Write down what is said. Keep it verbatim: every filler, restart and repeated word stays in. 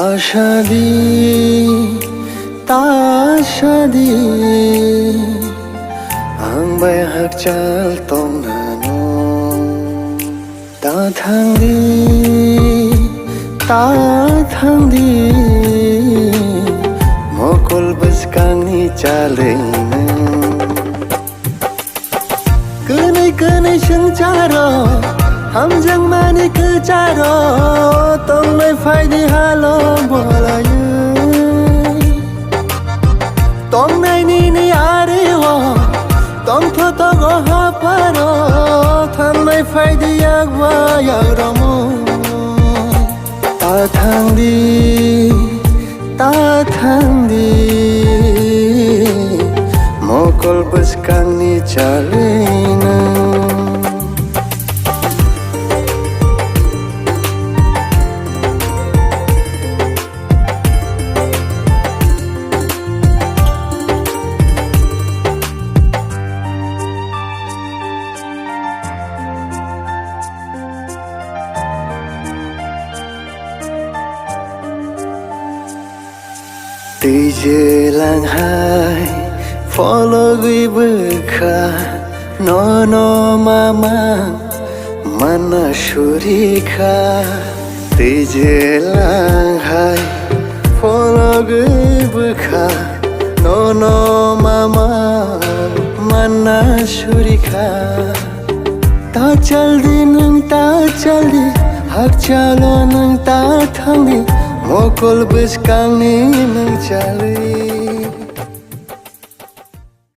Asadi, ta sadi, ang bai hakchal tongnano. Ta thangdi, ta thangdi, mokol bwskangni chalwino. Kwnwi kwnwi swngcharo, hamjakmani kwcharo, tongnai phaidi halo bolayo. Tongnai nini ario, tongthotogo haparo, thangnai phaidi yakba yagromo. Ta thangdi, ta thangdi, mokol bwskangni chalwino. Twi je lang hai phologwi bwkha, nono mama manna suri kha. Twi je lang hai phologwi bwkha, nono mama manna suri kha. Ta chaldi nwng ta chaldi, hakchalo nwng ta thangdi, mokol bwskangni nwng chalwi.